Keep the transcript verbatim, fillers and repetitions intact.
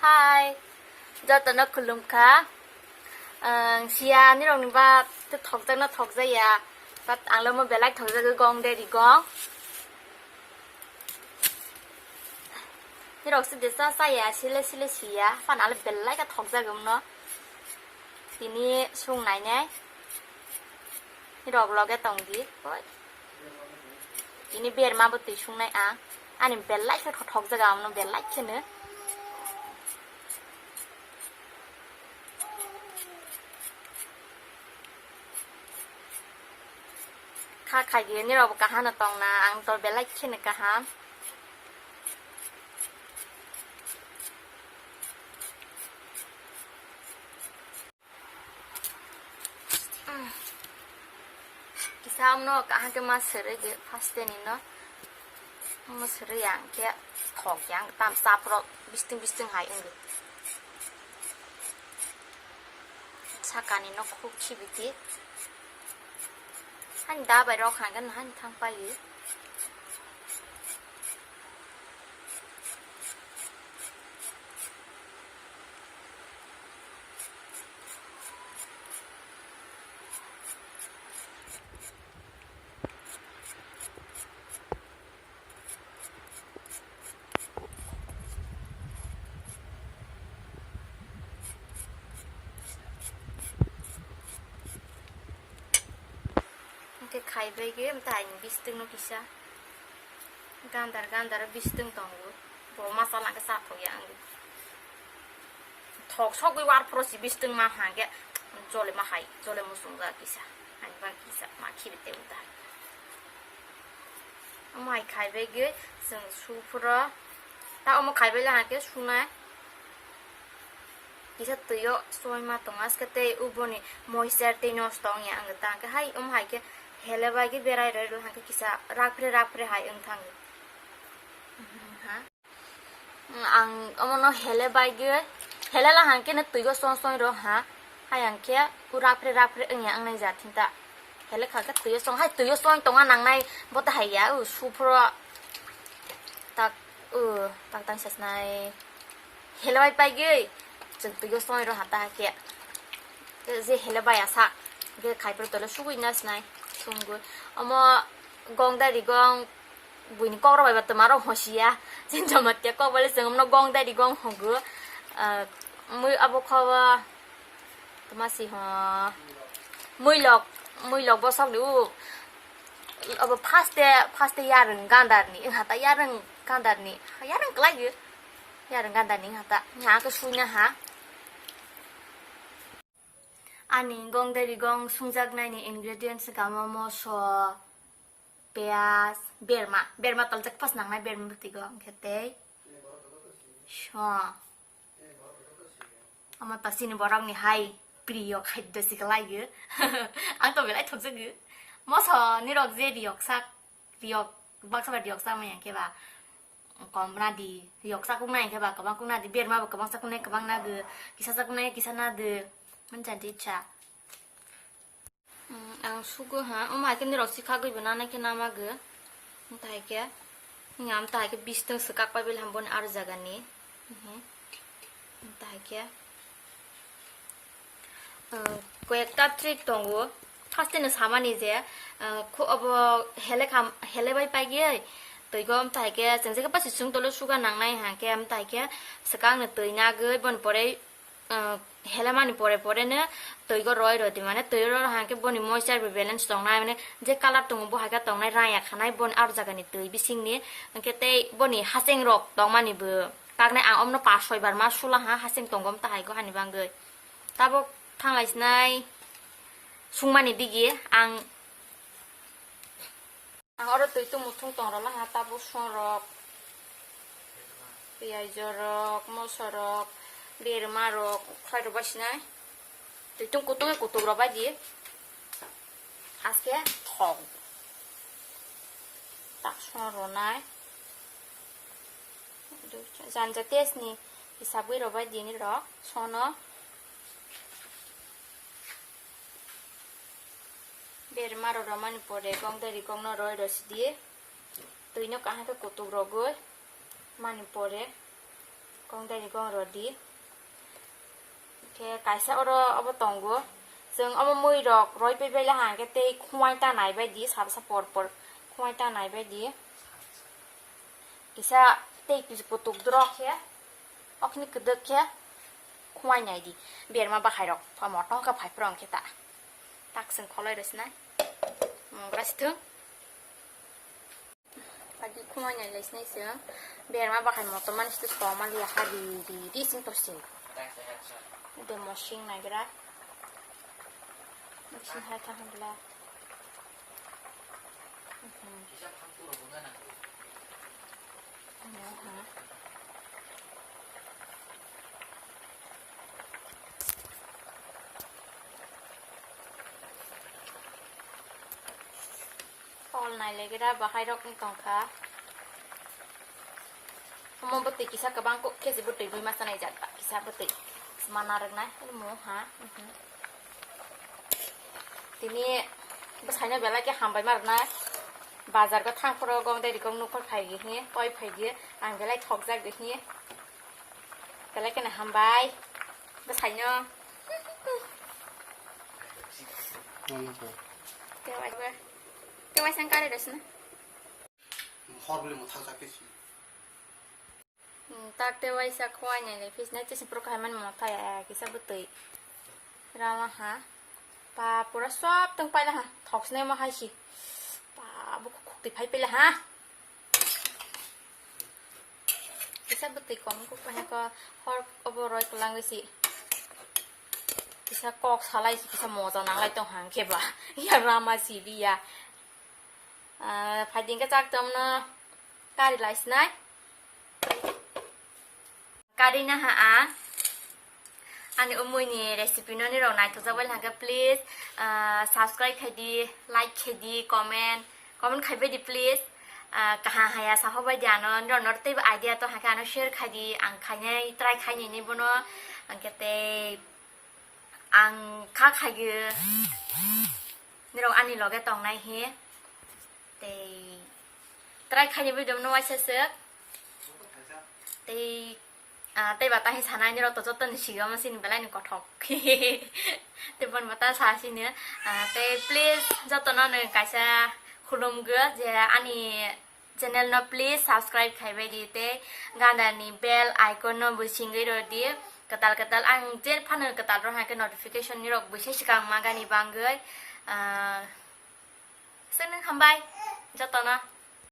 Hi, jotono khulumkha. Ang siya nirokni ba thokjakno thokjaya, but ang lomo belai thokjagwi gong deri gong. Nirok se desa saya sile sile siya, pan ale belai kha thokjagwi mano. Tini sung nainai. Nirok loge tongdi. Oi. Ini berma bo twi sungnai ang. Ani belai khe thothok jaga amno belai kheno. Kha khai di nirok bo kahano tongna ang to belai kheno kaham. Kisa amno kaham ke ma sere ge first day ni no. Mo sere yang ke thok yang tam sap ro bisting bisting hai ung. Sakani no khuk khibiti. Han da bai rok hangke no han thang pai. Hwnkhe khaibai khe, tai bising no kisa. Gandar gandar bising tongo. Bo masala khe chathok ya ang. Thok sogwi war phoro si bising ma hangke. Jole ma hai, jole musung ja kisa. Ani ba kisa ma khibi te uta. Omo hai khaibai khe, chwng su phoro. Ta omo khaibai la hangke sunai. Kisa twi o soi ma tongo, aske tei uboni moisture tei nosto wngya ang ta. Hwnkhe hai, omo hai khe hele bai khe berai roi rw hwnkhe kisa rakphre rakphre hai wng thango. Ha? Ang omono hele bai khe, hele la hwnkhe no twi o song song rw ha. Hai hwnkhe u rakphre rakphre wngya wngnai ja thinta. Hele kha khe twi o song, hai twi o song tongna nangnai bo ta hai ya, u su phoro tak, u tak tang sasnai. Hele bai paigwi, chwng twi o song rw ha ta khe. Je hele bai asa, je khai phuru tole sugwi na snai, sungwi. Omo gong dari gong, buini kok rok bai ba twma rok hosia. Jin jamatia kok bai le chwng omono gong dari gong hogo. Ah, mui abo kho o, Tama si ho. Muilok, muilok bosok ni u. Abo first day, first day yareng gandar ni. Wng hata yareng gandar ni. Yareng kelai yo. Yareng gandar ni wng hata. Nya ke suina ha. Ani gong dari gong sungjak nai ni ingredients gama moso, piyaj, berma. Berma toljak pas nangnai berma bwtwi go. Hwnkhe tei. So. Omo ta chini borok ni hai priyo khaddo si kwlai o. Ang to belai thokjagwi. Moso nirok je riyok sak, riyok baksa ba riyok sak manya khe ba. Kom na di, riyok sak kung nai khe ba, kwbang kung na di, berma bo kwbang sak kung nai, kwbang na gw, kisa sak kung nai, kisa na gw. Manjani cha. Mm, ang sugo ha, omo hai khe nirok si khagwi bo nanai khe namago. Wng tai khe, wng am tai khe bising swkak pai bil ham boni aro jaga ni. Mhm. Wng tai khe, uh, koyekta trick tongo. First ni samani je, uh, khu obo hele kham, hele bai pai giyai. Twi go wng tai khe, chwng je khe basi chwng tolo suga nangnai ha khe, wng tai khe swkang ni twi nagwi boni pore ah, helamani pore pore no twi go roi roi di, mane twi roi roi hwnkhe boni moisture bo balance tongnai, mane je colour tongo bo hai khe tongnai, rang ya khanai boni aro jaga ni twi bising ni, hwnkhe tei boni hacheng rok tongmani bo kaknai. Ang omono pas soi bar ma sula ha, hacheng tongo omo ta hai go hani bangwi. Tabuk thanglai sinai sungmani digi ang. Ang oro twi tong muthung tong rwla ha, tabuk song rok, piyaj rok, moso rok, berma rok, khlai rw bai sinai. Twi tong kutung kutung rw bai di. Haske thok. Tak song rwnai. Janja test ni hisabwi rw bai di nirok sono. Berma rok romani pore gong dari gong no roi rw si di. Twi no kaham khe kutuk rogwi mani pore. Kong dai ni kong rodi. Khe kaisa oro obo tongo. Chwng omo mui rok roi pai bai le hang khe tei khumai ta nai bai di, sab sa por por khumai ta nai bai di. Kisa tei kis kutuk drok khe, okni kwdwk khe khumai nai di. Berma bahai rok pha motong kha phai phrong khe ta. Tak chwng kholai rw sinai. Mung gra si thung. Agi khumai nai lai sinai chwng. Berma bahai motom mani situ soma liya ha ri ri ri sing to sing. De mo sing nai gra. Sing hai tha hang la. Mhm. Aha. Hol nai legira bahai rok wng tong kha. Omo bwtwi kisa kwbang kok khe se bwtwi bui masa nai jat ba kisa bwtwi. Mana rwk nai omo ha. Mhm. Tini bwsaino belai khe hambai ma rwk nai. Bazar go thang phuru gong dai rikong nuk phai phai di hi, koi phai di. Ang belai thok jak di hi. Belai kheno hambai. Bwsaino. Tewai ba. Tewai sang kare rwsna. Hor bwlwi mwthang sakhe si. Hmm, tak tewai sa khwai nai le fis nai chisi pro khai man mwthai ya kisa bwtwi. Rama ha. Pa pura sob tong paila ha. Thok snai ma hai si. Pa bu khuk ti phai pila ha. Kisa bwtwi kom kuk paha ko hor obo roi kwlangwi si. Kisa kok salai si kisa moja nanglai tong hang khe ba. Ya rama si biya. Ah, phai dingkhe chak tongno kari lai sinai. Kari na ha a. Ani umui ni recipe no nirok naithok jak bai hwnkhe please, ah, subscribe khai di, like khai di, comment, comment khai bai di please. Ah, kaham haya saho bai di ano, nirok no teibo idea to hwnkhe ano share khai di, ang khainai try khai nini bono, hwnkhe tei ang kha khai di, nirok ani loge tong nai hi, tei try khai ni video no waisa swk, tei Ah, tei ba tahi sanai nirok to joto ni sigi omo sini belai ni kothok. Tei bon bata sa sini. Ah, tei please joto no nwng kaisa khulum go je ani channel no please subscribe khai bai di tei ganda ni bell icon no bo singwi rw di. Kwtal kwtal ang je phano kwtal rw hwnkhe notification nirok bo se swkang ma gani bangwi. Ah, swkang hambai joto no.